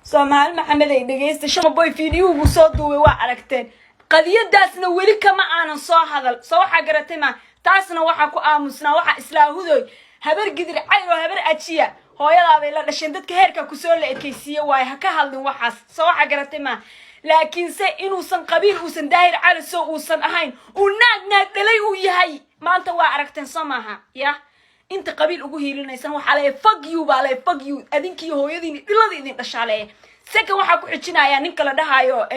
Soomaali Maxamed ay dhegaysta. Sharmaboy fiidiyuhu soo duubay waa aragteen. Qadiyadaasna weli kama aanan soo hadal. Soo waxaa garatay ma? Taasna waxaa ku aamusnaa, waxaa islaahudoy Habar Gidir cayr oo Habar Ajiya hooyadaabay la dhasheen. Dadka heerka kusoo la ekaysiiye waaye, ha ka hadlin waxaas. Soo waxaa garatay ma? Laakiinse inuusan qabiil uusan Daahir Calasow uusan ahayn, uu naag naag dhalay uu yahay, maanta waa aragteen, soo maaha? Ya inta qabiil ugu hiilinaysan waxaa leeya, fuck you baa leeya, fuck you adinkiiyo hooyadiin dhilada idin dhashaa leeya. Second, waxaa ku xijinayaa ninka la dhahayo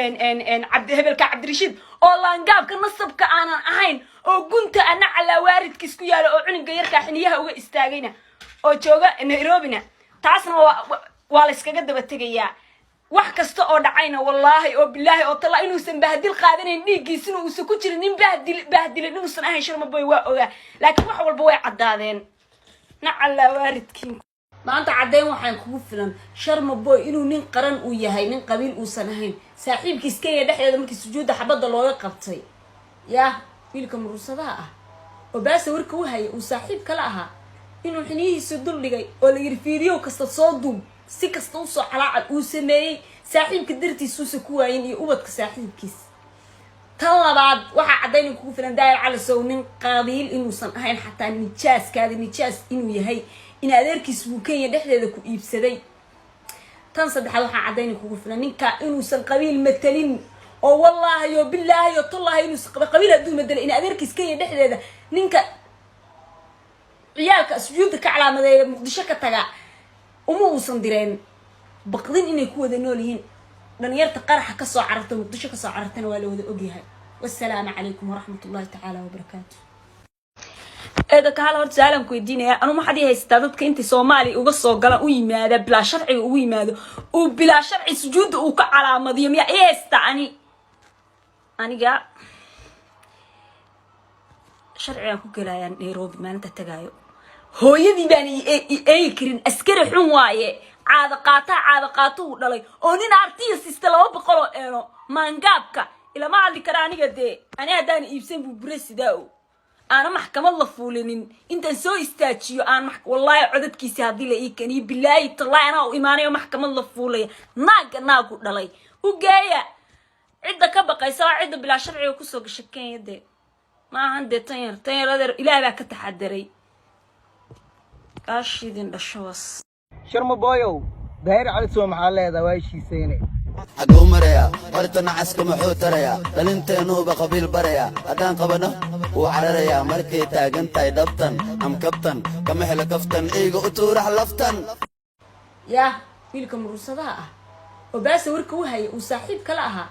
Cabdi hebelka Cabdirashiid oo laangaabka nasabka aanan ahayn oo gunta ana calaa waaridkiis ku yaala oo cunuga yarkaa xiniyaha uga istaagayna oo jooga Nairobina. Taasna waa la iskaga daba tegayaa. Wax kasta oo dhacayna, wallaahi oo bilaahi oo talla, inuusan bahdil qaadanayn, dhiiggiisina uusan ku jirin nin bahdil bahdilin inuusan ahayn Sharmaboy waa ogaa, laakiin wax walba way caddaadeen. Nacallaa waaridkiin. Maanta caddeyn waxaan kugu filan Sharmaboy inuu nin qaran uu yahay, nin qabiil uusan ahayn. Saaxiibkiis Kenya dhexdeeda markii sujuudda xabadda looga qabtay, yaa wiilka murursadaha ah oo baasa warka u hayay uu saaxiib kala ahaa, inuu xiniyihiisa dul dhigay oo la yidhi fiidiyow kasta soo duub, si kasta usoo calaacal uu sameeyey, saaxiibka dartiisuusa ku waayin iyo ubadka saaxiibkiis. Tan labaad, waxaa caddayn kugu filan Daahir Calasow nin qabiil inuusan ahayn, xataa nijaaskaada nijaas inuu yahay, in adeerkiis buu Kenya dhexdeeda ku iibsaday. Tan saddexaad, waxaa caddayn kugu filan ninka inuusan qabiil matalin oo wallaahi oo bilaahi oo tullaahi inuusan qabiil hadduu matalay, in adeerkiis Kenya dhexdeeda ninka ciyaalka sujuudda ka calaamadeeya Muqdisho ka taga uma uusan direen. Baqdin inay ku wada nool yihiin dhalinyarta qaraxa kasoo cararta, Muqdisho kasoo carartana, waa la wada ogyahay. Wasalaamu calaykum waraxmat ullahi tacaala wabarakaatu. Eeda kahala, horta su-aalaan ku weydiinaya. Anu maxaad ii haysataa? Dadka intay Soomaaliya uga soo galaan u yimaada bilaa sharciga ugu yimaado, uu bilaa sharci sujuudda uu ka calaamadiyo, miyaa ii haystaa? Aniga sharcigaan ku gelayaa Nairobi maalinta tagaayo. Hooyadii baan eegi karin. Askari xun waaye, caada qaataa, caada qaato uu dhalay oo nin artiya siista 200 oo eeno. Maangaabka ilama hadli kara aniga. Dee ani haddaan iibsan buu bure sidaa o aana maxkamad la fuulinin intaan soo istaajiyo aan, wallaahi codadkiisi haddii la ii keniyo, bilaahi tallaahi anaa u imaanayo maxkamad la fuulaya. Naagga naagu dhalay u geeya. Cidda ka baqaysa waa cidda bilaa sharciga kusoo gasha Kenya. Dee ma ahan dee tan yar, tan yar adeer Ilaah baa ka taxadaray. Gaashiidin dhasho was. Sharma Boyow, Daahir Cali, maxaa leedahay? Waa heshiisayne. Xagguu maraya horta nacaska? Muxuu tarayaa dhalinteennuuba qabiil baraya? Haddaan qabano wuu cararayaa. Markay taagan tahay dhabtan amkabtan kama helo kaftan eyga u tuurax laftan. Yaa wiilka murursadaha ah oo baasa warka u hayay uu saaxiib kala ahaa.